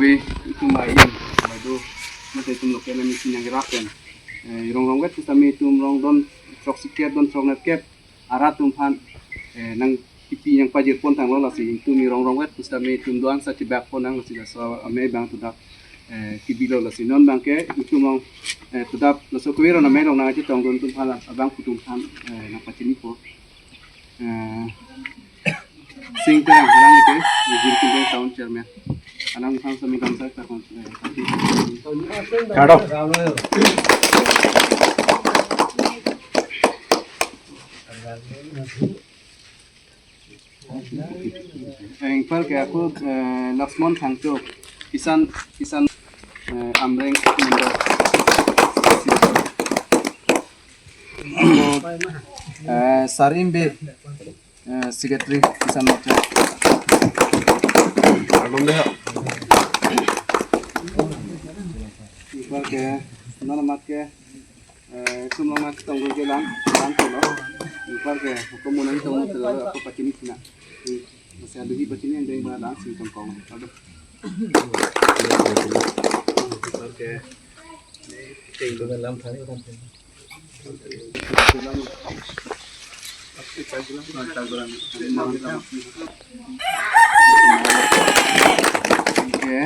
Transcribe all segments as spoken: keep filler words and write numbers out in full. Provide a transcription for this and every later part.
Itum ain, madu, mate itum local M A C nangkerap pen, eh, rong rongvet pusitame itum rong don throksikep, don throknerkep arat atum aphan, eh, nangkipi nangpajir pon tanglo, lasi itum rong rongvet pusitame itum do-an sa chibak pon nang, lasi laso amei abang todap, eh, kibilo, lasi non abangke itum along, eh, todap laso kave ron amei along nangchetongdun atum aphan, abangphu atum aphan, eh, nangpachinipo. Eh, Sing Terang, alang ke, Jirikindeng Town Chairman. Alang sang sami kamsa ta kon. Kado. Anparke ako, eh, Laxman Thangcho, Kisan, Kisan, eh, Amreng Mandal. Eh, Sarim Bey, eh, Secretary Kisan Morcha. Alom deh. Anparke, non amatke, eh, sumlong mat tongdun ke lang, lang ke lo. Anparke, ako muna tongdun ke lo, ako pachini sina. Masa aduhi pachini yang deng bana lang sing tongkong. Aduh. Anparke. Tengdun lam thang kan. Okay.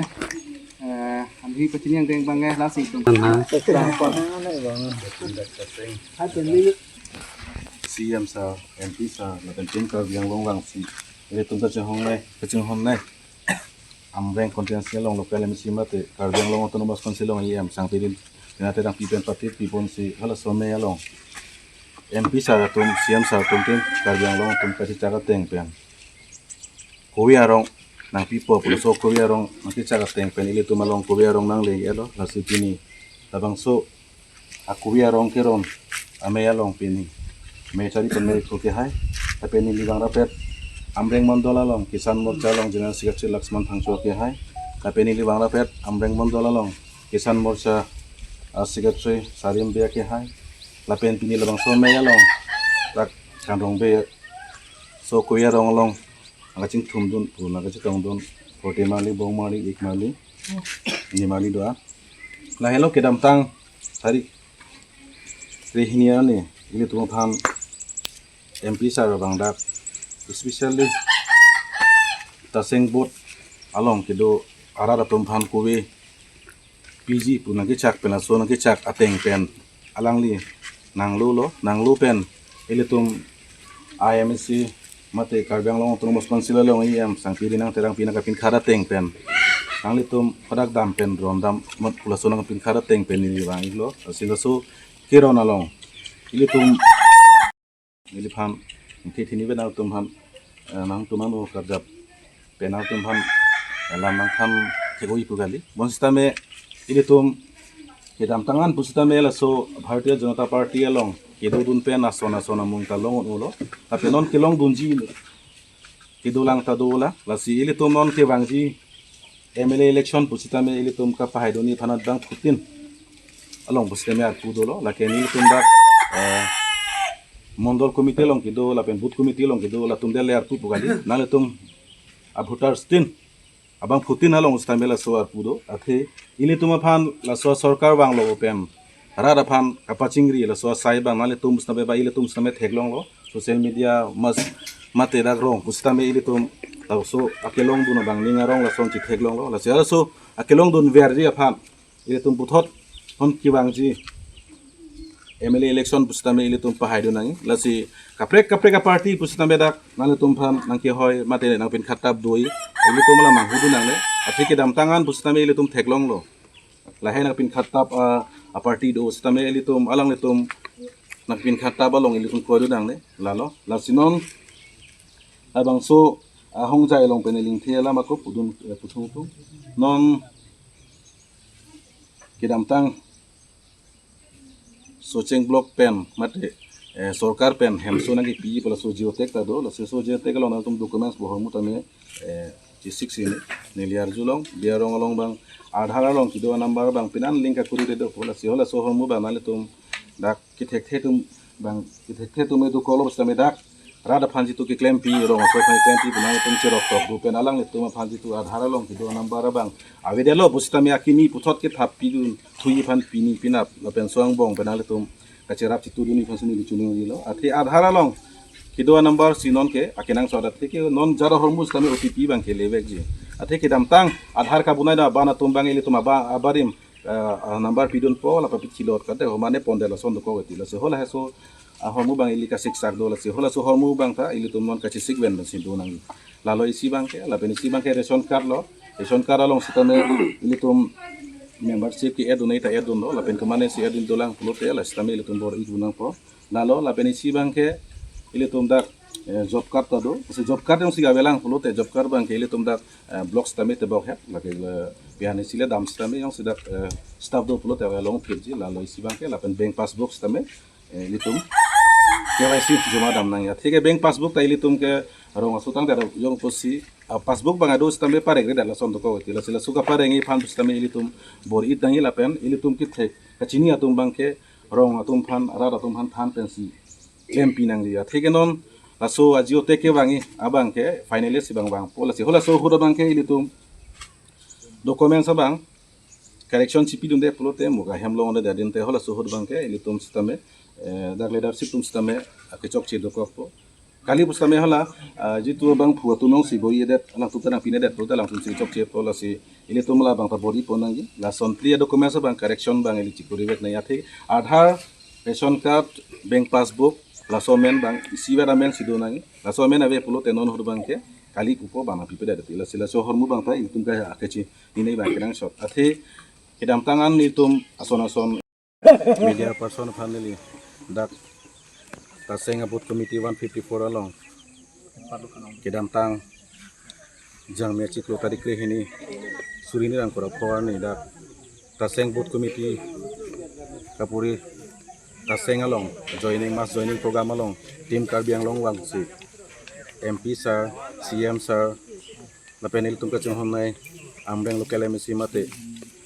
Eh, aduhi pachini yang deng bang eh, langsung tung. C M sir, M P sir, lapen Karbi Anglong vangsi. Ilitum kachinghon nai, kachinghon nai. Amreng constituency along local M A C mate Karbi Anglong Autonomous Council along E M sangpirin. Tina terang pipen pati pipon si halaso amei along M P sir atum, C M sir atum tin Karbi Anglong atum kachechak ateng pen kove arong nangpipo pulo, laso kove arong nangkechak ateng pen ilitum along kove arong nangle-elo, lasi pini labangso akove arong keron amei along pini mei chari pen mei kehai. Lapen neli vang rapet Amreng Mandal along Kisan Morcha along General Secretary Laxman Thangcho kehai. Lapen neli vang rapet Amreng Mandal along Kisan Morcha, ah, Secretary Sarim Bey kehai. Lapen pini labangso amei along dak Kanrong Bey so kove arong along nangkachingthumdun, pu nangkachetongdun, forty marli, bong marli, ik marli, ni marli do-an. Lahelo kedamtang tarik krehini arni ilitum aphan M P sir abang dak, especially Taseng Boat along kedo arat atum aphan kove piji pu nangkechak pen, laso nangkechak ateng pen alangli nanglo-lo, nanglo pen ilitum I M A C mate Karbi Anglong Autonomous Council along E M sangpirin nang terang pi nangkapinkhat ateng pen nanglitum hadak dam pen ron dam mat pu laso nangkapinkhat ateng pen neli vang-iklo. Lasi laso keron along ilitum, neliphan, ningthi thini pen nangtum aphan, eh, nangtum ano karjap pen nangtum aphan, eh, lam nangthan thek-oi pu kali. Bonsitame ilitum kedamtang an pusitame laso Bharatiya Janata Party along kedodun pen ason ason amung ta long un-olo. Lapen non kelongdunji kedolang ta dolang. Lasi ilitum non kevangji M L A election pusitame ilitum kapahaidunji aphan abangphutin along pusitame arpu dolo. Lake nelitum dak, eh, Mondol Committee along kedo, lapen Booth Committee along kedo, latum dele arpu pu kali. Nanglitum a-voters tin abangphutin along pusitame laso arpu do. Athe ilitum aphan laso sorkar vanglo pen rat aphan kapachingri laso asai abang nanglitum pusitame ba ilitum pusitame theklonglo. Social media mas mate dak rong pusitame ilitum laso akelongdun abang ning arong lason chetheklonglo. Lasi laso akelongdun verji aphan ilitum puthot non kevangji M L A election pusitame ilitum pahaidun nangji. Lasi kaprek kaprek a-party pusitame dak nanglitum aphan nangkehoi mate nangpinkhattap do-i, ilitum alam manghudun nangne. Athe kedamtang an pusitame ilitum theklonglo. Lahai nangpinkhattap a, a-party do sitame ilitum, alanglitum nangpinkhattap along ilitum kroidun nangne. Lalo, lasi non labangso ahongjai along pen neli ningthi alam ako pudun, eh, puthung tung. Non kedamtang Socheng Block pen mate, eh, sorkar pen hemso nangkepi pu laso geotag ta do, laso so geotag along nangtum documents bohormu tame, eh, chisik si neli arjulong, Karbi Anglong along abang Aadhaar along kedo a-number abang pinan link akuri redo pu, lasi halaso ahormu abang nanglitum dak kethekthe atum abang kethekthe atum edu kolo sitame dak rat aphan jitu keklempi, rong aso aphan keklempi, penang itum cherok tok do pen alanglitum aphan jitu Aadhaar along kedo number abang avedetlo pusitame akimi puthot kethap pidun thui aphan pini pinap lapen so angbong penang itum kacherap chitudun aphan sini dichuning dilo. Athe Aadhaar along kedo number si non ke akenangsot, athe ke non jara hormu sitame O T P abang ke levekji. Athe kedamtang Aadhaar kabunai da ban atum abang ilitum aba abarim, eh, ah, number pidunpo lapen pithilot kate ho mane pondetlo ason dokok iti. Lasi halaso ahormu abang ili kasiksak do, lasi halaso ahormu abang ta ilitum non kachesik ven pen si do nangji. Lalo isi abang ke, lapen isi abang ke ration card lo, ration card along sitame ilitum membership ke-add un-e ta add dunlo, lapen kemane si add un dolang pulote la sitame ilitum bor-i un nangpo. Lalo lapen isi abang ke ilitum dak, eh, job card ta do. Si job card jongsi avelang pulote job card abang ke ilitum dak, eh, block sitame tebok het, lake, eh, pian isi le dam sitame jongsi dak, eh, staff do pulote along phirji. Lalo isi abang ke lapen bank passbook sitame, eh, ilitum K Y C joma dam nang. Athe ke bank passbook ta ilitum ke rong aso tangte jong pusi, ah, passbook abang ado sitame parengre det lason dokok iti. Lasi laso kaparengji aphan sitame ilitum bor-i nangji lapen ilitum kethek kachini atum abang ke rong atum aphan, rat atum aphan than pensi klempi nangji. Athe ke non laso ajio te kevangji abang ke finalist abang vangpo, lasi halaso ahut abang ke ilitum documents abang correction chipidunde pulote mo kahem longde adin te halaso ahut abang ke ilitum sitame, eh, dak leadership atum sitame akechokche dokokpo. Kali pusitame hala, ah, jitu abangphu atum jongsi bor-idet, alangtum ta nangpinedet pulote alangtum si chokchepo, lasi ilitum la abang ta bor-ipon nangji. Lason phli a-documents abang correction abang ili chikorivek nangji. Athe Aadhaar, ration card, bank passbook, laso amen abang isivet amen si do nangji. Laso amen ave pulote non ahut abang ke kali pupo abang nangpipedet iti. Lasi laso ahormu abang ta ilitum ke akechinine abang kenangsot. Athe kedamtang an ilitum ason ason media person aphan neli dak Taseng a-booth committee one fifty-four along kedamtang Jangmi achiklo tarik krehini suri ni rang kora pho arni dak Taseng booth committee kapuri Taseng along joining, mass joining program along Team Karbi Anglong vangsi M P sir, C M sir, lapen ilitum kachinghonnei Amreng local M A C mate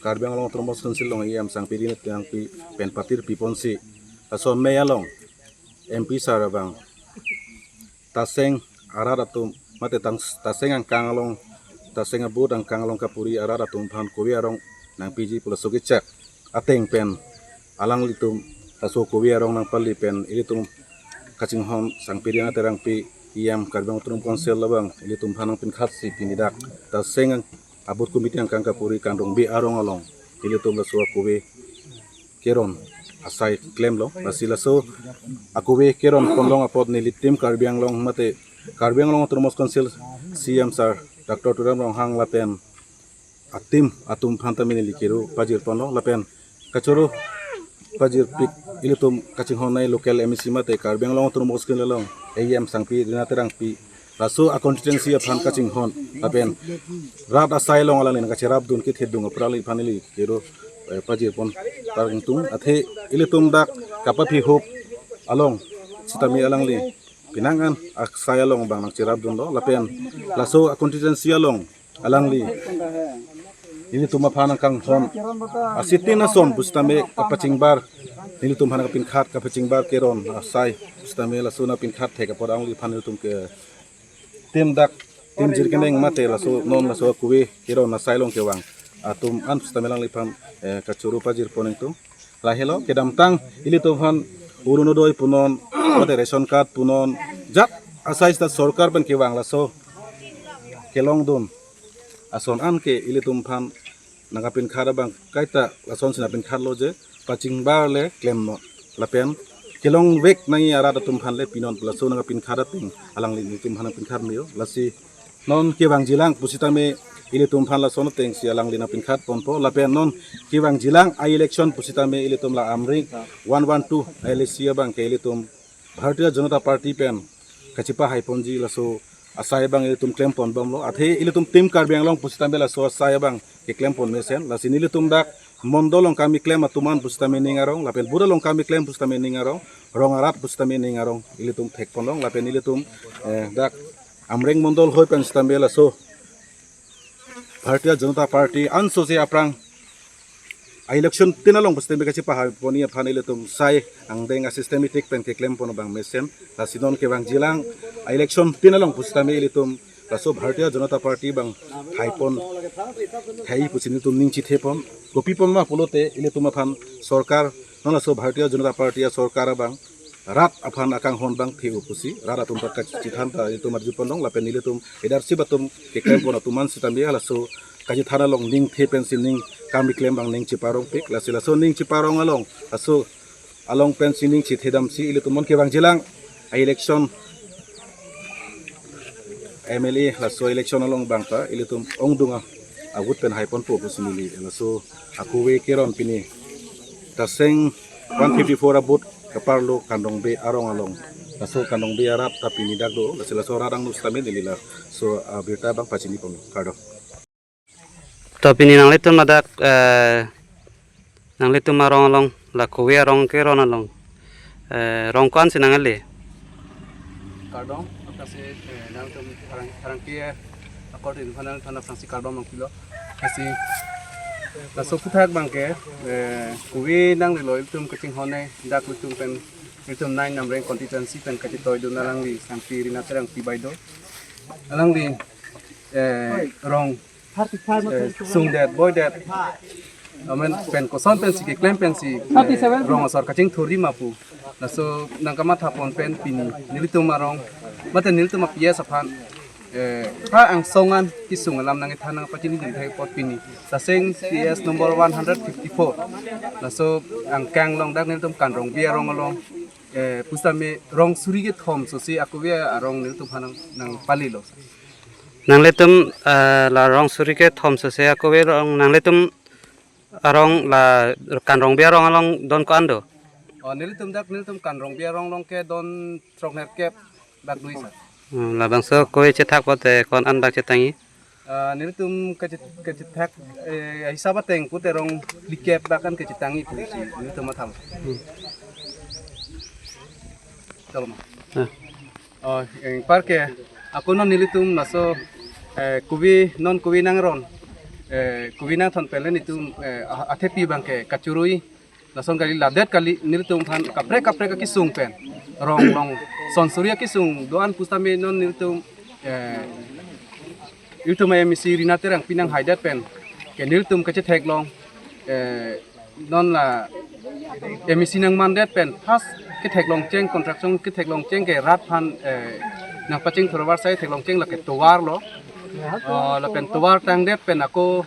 Karbi Anglong Autonomous Council along E M Sangpi Rinat Terangpi pen patir piponsi laso amei along M P sir abang Taseng arat atum mate tang Taseng angkang along, Taseng a-booth angkang along kapuri arat atum aphan kove arong nangpiji pu laso kechak ateng pen alanglitum laso kove arong nangpali pen ilitum kachinghon Sangpi Rinat Terangpi E M Karbi Anglong Autonomous Council labang ilitum aphan nangpinkhatsi pini dak Taseng a-booth committee angkang kapuri Kandongbi arong along ilitum laso akove keron asai klemlo. Lasi laso akove keron ponlong apot neli Team Karbi Anglong mate Karbi Anglong Autonomous Council C M sir Doctor Tuliram Ronghang lapen a-team atum aphan tame neli kero pajirponlo lapen kachoro pajirpik ilitum kachinghonnei local M A C mate Karbi Anglong Autonomous Council along E M Sangpi Rinat Terangpi laso a-constituency aphan kachinghon lapen rat asai along alangli nangkacherapdun kethedung aphrang alangli aphan neli kero, eh, pajirpon parengtung. Athe ilitum dak kapaphi hop along sitame alangli penang an asai along abang nangcherapdunlo lapen laso a-constituency along alangli ilitum aphan nangkanghon asitin ason pusitame kapachingbar, nelitum aphan nangpinkhat kapachingbar keron asai pusitame laso nangpinkhat thek apot alangli aphan nelitum ke Team dak, Team Jirkening mate laso non laso akove keron asai along kevang atum an pusitame alangliphan, eh, kachoro pajirpon ingtung. Lahelo kedamtang ilitum aphan Orunodoi punon, mate ration card punon, jat asai sita sorkar pen kevang laso kelongdun ason an ke ilitum aphan nangkapinkhat abang kaita lasonsi nangpinkhatlo je pachingbar le klemnon lapen kelongvek nangji arat atum aphan le pinon pu laso nangkapinkhat ateng alangli nelitum aphan nangpinkhat me-o. Lasi non kevangjilang pusitame ilitum aphan lason atengsi alangli nangpinkhatponpo lapen non kevangjilang a-election pusitame ilitum la Amreng one one two L A C abang ke ilitum Bharatiya Janata Party pen kachepahaiponji laso asai abang ilitum klemponbomlo. Athe ilitum Team Karbi Anglong pusitame laso asai abang keklempon mesen. Lasi nelitum dak mondol along kami klem atum an pusitame ning arong lapen bura along kami klem pusitame ning arong, rong arat pusitame ning arong ilitum thekponlong lapen ilitum, eh, dak Amreng mondol hoi pen sitame laso Bharatiya Janata Party ansose aphrang A-election tin along pusitame kachepahai pon aphan ilitum sai angdeng a-systematic pen keklem pon abang mesen. Lasi non kevangjilang a-election tin along pusitame ilitum laso Bharatiya Janata Party abang thai pon, thai pusi nelitum ning chithe pon. Kopi pon ma pulote ilitum aphan sorkar, non laso Bharatiya Janata Party asorkar abang rat aphan akanghon abang the-o pusi, rat atum ta kachithan ta ilitum arju pon long, lapen nelitum leadership atum keklem pon atum an sitame halaso kachithan along ning the pensi ning kam keklem abang ning cheparong pik, lasi laso ning cheparong along, laso along pensi ning chithe damsi ilitum non kevangjilang a-election M L A laso election along abang ta ilitum ongdung a-vote pen hai ponpo pusi neli laso akove keron pini Taseng one fifty-four a-booth kaparlo Kandongbe arong along. Laso Kandongbe arat ta pini dak do, laso laso arat angno sitame neli laso abirta abang pachini pon, kardom. To pini nanglitum ladak, eh, nanglitum arong along, la kove arong keron along, eh, rong ko-ansi nangkele? Kardom, aphrangsi, eh, nangtum arang, arang ke, akor din phanang thana aphrangsi kardom nangpilo. Kasi, laso aphuthak abang ke, eh, kove nanglelo ilitum kachinghon-e, dak ilitum pen, ilitum nine Namreng constituency pen kachetoidun alangli Sangpi Rina Terangpi bai do. Alangli, eh, rong, eh, sungdet, boidet. Amen pen koson pensi keklem pensi, eh, rong asor kachingthurji ma pu. Laso nangkamatha pon pen pini nelitum arong, mate nelitum a-P S aphan, eh, pha angsong an kesung alam nangkethan nangpachinidun thek apot pini Taseng P S number one hundred fifty-four, laso angkang along dak nelitum Kandongbe arong along, eh, pusitame rong suri kethom sose akove arong nelitum aphan nang, nangpalelo. Nanglitum, eh, la rong suri kethom sose akove arong, nanglitum arong la Kandongbe arong along don ko-an do? Oh, nelitum dak, nelitum Kandongbe arong along ke don throknerkep dak do sir. Hmm, labangso kove chethak pote ko-an dak chetangji? Ah, nelitum kachet-, kachethak, eh, hisap ateng pute rong phlikep dak an kachetangji pusi nelitum matham. Hmm. Chalo ma. Ah. Oh, anparke ako non nelitum laso, eh, kove, non kove nangron, eh, kove nangthon pen le nelitum, eh, a-, athepi abang ke kachoroi, lason kali ladet kali nelitum aphan kaprek kaprek akesung pen, rong long son suri akesung do-an pusitame non nelitum, eh, ilitum a-M A C Rina Terangpi nanghaidet pen ke nelitum kachetheklong, eh, non la M A C nangmandet pen first ketheklong cheng, construction ketheklong cheng ke rat aphan, eh, nangpachingthur avarsai theklong cheng lake tovar lo. Oh, lapen tovar tangdet pen ako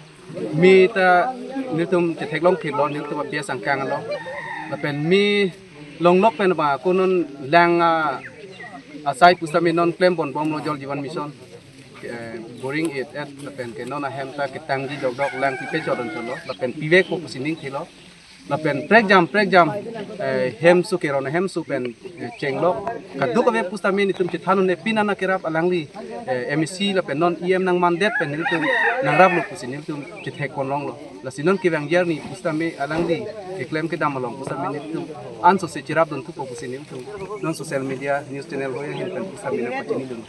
me ta nelitum chetheklong phitlo, nelitum a-P S angkang lo. Lapen me longlok pen ba ako non lang, ah, asai pusitame non klem ponbomlo Jal Jeevan Mission, eh, boring et et, lapen ke non ahem ta ketangji dokdok, lang pipe chodon cholo, lapen pivekpo pusi ning thilo. Lapen prekjam prekjam, eh, hemso keron hemso pen, eh, chenglok. Kadokave pusitame nelitum chethan un-e, pini nangkerap alangli, eh, M A C lapen non E M nangmandet pen nelitum nangraplo pusi nelitum chethek ponlonglo. Lasi non kevangji arni pusitame alangli keklem kedam along pusitame nelitum ansose cherapdun thupo pusi nelitum non social media news channel hoi ahin pen pusitame nangpachinidun.